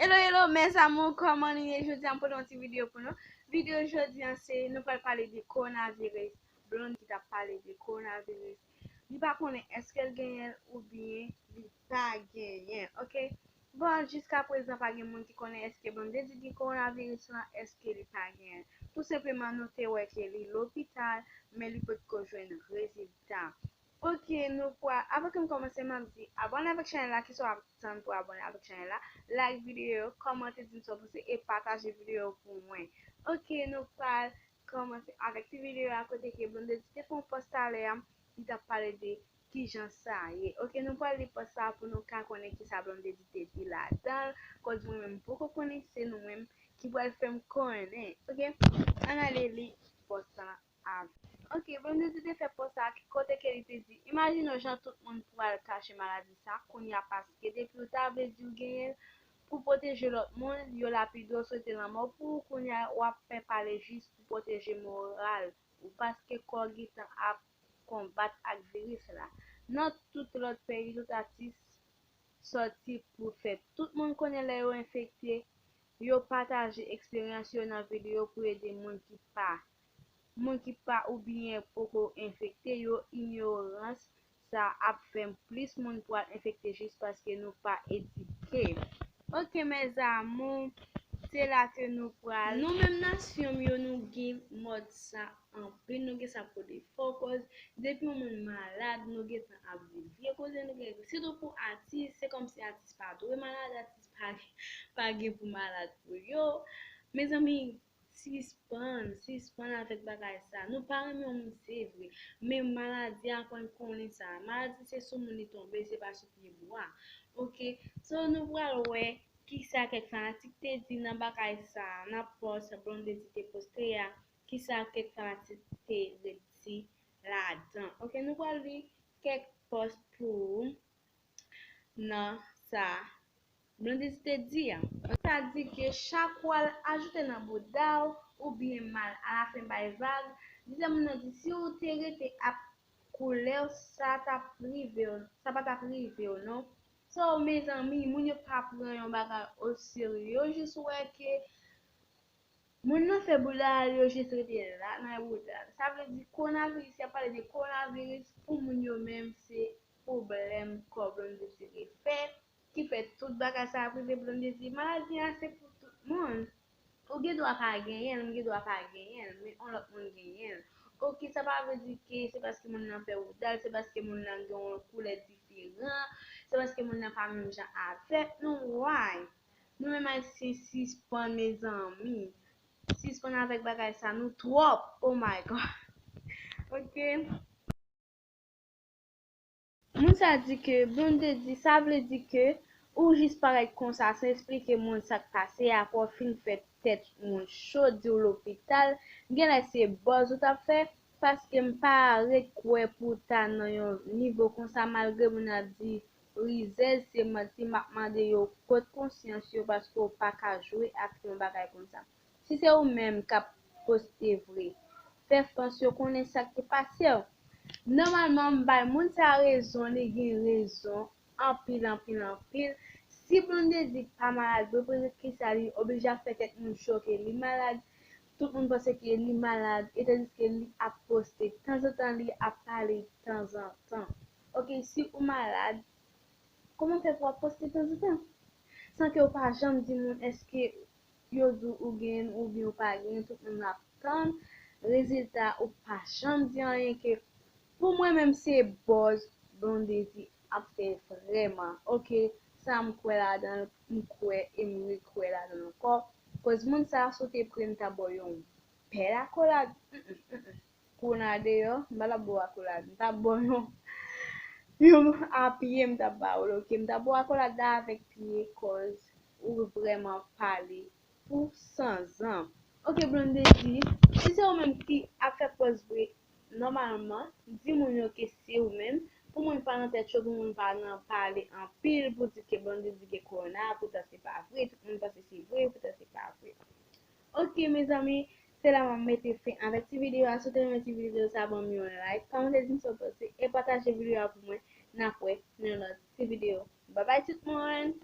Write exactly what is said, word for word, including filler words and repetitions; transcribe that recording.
Hello, hello, mes amours, kòman nou ye? Jodi a, m pote yon ti videyo pou nou. Videyo jodi a, se nou pral pale de kowonaviris. Blondedy t ap pale de kowonaviris. Li pa konnen èske l genyen l oubyen li pa genyen, oke? Bon, jiska prezan, pa gen moun ki konnen èske Blondedy gen kowonaviris lan, èske li pa genyen l. Tou senpleman, nou te wè ke li lopital, men li potko jwenn rezilta. Oke, nou pral, avan ke m kòmanse, m ap di, abòne avèk chanèl la, kisa w ap tann pou abòne avèk chanèl la, like videyo, kòmante, di m sa w panse, e pataje videyo pou mwen. Oke, nou pral kòmanse avèk ti videyo a kote ke Blondedy te fè yon pòs talè a, li t ap pale de kijan sa ye. Oke, nou pral li pòs sa pou nou ka konnen kisa Blondedy te di ladan l, koz mwen menm m poko konnen, se nou menm ki pral fè m konnen. Oke, ann ale li pòs sa avè. Oke, Blondedy te fè pòs sa kote ke li te di, imajine w jan tout moun pral kache maladi sa, kounye a paske depi w ta vle di w genyen l, pou pwoteje lòt moun, yo lapide w, swete lanmò pou ou, kounye a w ap fè pale jis pou pwoteje moral ou, paske kò w gentan ap konbat ak viris la. Nan tout lòt peyi, tout atis sòti pou fè tout moun konnen lè yo enfekte, yo pataje eksperyans yo nan videyo pou ede moun ki pa, moun ki pa oubyen poko enfekte yo. Inyorans sa ap fè plis moun pral enfekte jis paske nou pa edike. Oke, mes amours, se la ke nou pral. Nou menm nasyon m yo, nou gen mòd sa anpil, nou gen sa pou defo, koz depi yon moun malad, nou gentan ap di vye koze, nou gen, sitou pou atis, se kòmsi atis pa dwe malad, atis pa, pa gen pou malad pou yo. Mezanmi, sispann, sispann avèk bagay sa. Nou pa renmen yon moun, se vre, men maladi a, fò n konnen sa. Maladi se sou moun li tonbe, se pa sou pye bwa. Oke, so nou pral wè kisa kèk fanatik te di nan bagay sa, nan pòs Blondedy te poste a, kisa kèk fanatik te redi ladan. Oke, nou pral li kèk pòs pou ou nan sa Blondedy te di a. Sa di ke chak w al ajoute nan bouda w oubyen mal alafen bay vag, di sa moun nan di si w te rete ap koulè w, sa t ap rive w, sa pa t ap rive w non. So, mezanmi, moun yo pa pran yon bagay o serye, yo jis wè ke moun nan fè bouda l, yo jis rete la nan bouda l. Sa vle di kowonaviris, y ap pale de kowonaviris, pou moun yo menm se pwoblèm kò Blondedy te fè, ki fè tout bagay sa ap rive Blondedy. Maladi a se pou tout moun. Ou gen dwa pa genyen l, m gen dwa pa genyen l, men yon lòt moun genyen l. Oke, sa pa vle di ke se paske moun nan fè bouda l, se paske moun nan gen yon koulè diferan, se paske moun nan pa menm jan avèk nou, why? Nou menm Ayisyen sispann, mezanmi. Sispann avèk bagay sa, nou twòp. Oh my God. Oke. Moun sa di ke Blondedy, sa vle di ke ou jis parèt konsa san eksplike moun sa k pase, apre w fin fè tèt moun cho, di w lopital, genlè se buzz ou t ap fè, paske m pa ret kwè pou w ta nan yon nivo konsa, malgre moun ap di rizèz se manti, m ap mande yo kot konsyans yo, paske w pa ka jwe ak yon bagay konsa. Si se ou menm k ap poste vre, fè fans yo konnen sa k te pase w. Nòmalman, m bay moun sa rezon, li gen rezon anpil, anpil, anpil. Si Blondedy pa malad vre, poukisa li oblije ap fè tèt moun cho ke li malad? Tout moun panse ke li malad, etandiske li ap poste tanzantan, li ap pale tanzantan. Oke, si ou malad, kòman fè pou w ap poste tanzantan? San ke w pa janm di moun èske yo di w ou genyen l oubyen ou pa genyen l, tout moun ap tann rezilta, ou pa janm di anyen ke, pou mwen menm se buzz Blondedy ap fè vrèman. Oke, sa m kwè ladan l, m kwè e m rekwè ladan l ankò. Koz moun sa, si w te pre m, m ta ba w yon bèl akolad. Mm, mm, mm, mm. Kou w nan deyò, m pa t ap ba w akolad. M t ap ba w yon, yon a pye, m t ap ba w l, oke? M t ap ba w akolad la avèk pye, koz ou vrèman pale pou sanzan. Oke, Blondedy, si se ou menm ki ap fè pòz vre, nòmalman, di moun yo ke se ou menm, pou moun pa nan tèt cho, pou moun pa nan pale anpil, pou di ke Blondedy gen kowona, poutan se pa vre, tout moun panse se vre, poutan se pa vre. Oke, mezanmi, se la m ap mete fen avèk ti videyo a. Si w te renmen ti videyo sa, ban m yon like, kòmante, di m sa w panse, e pataje videyo a pou mwen. N ap wè nan yon lòt ti videyo. Babay tout moun!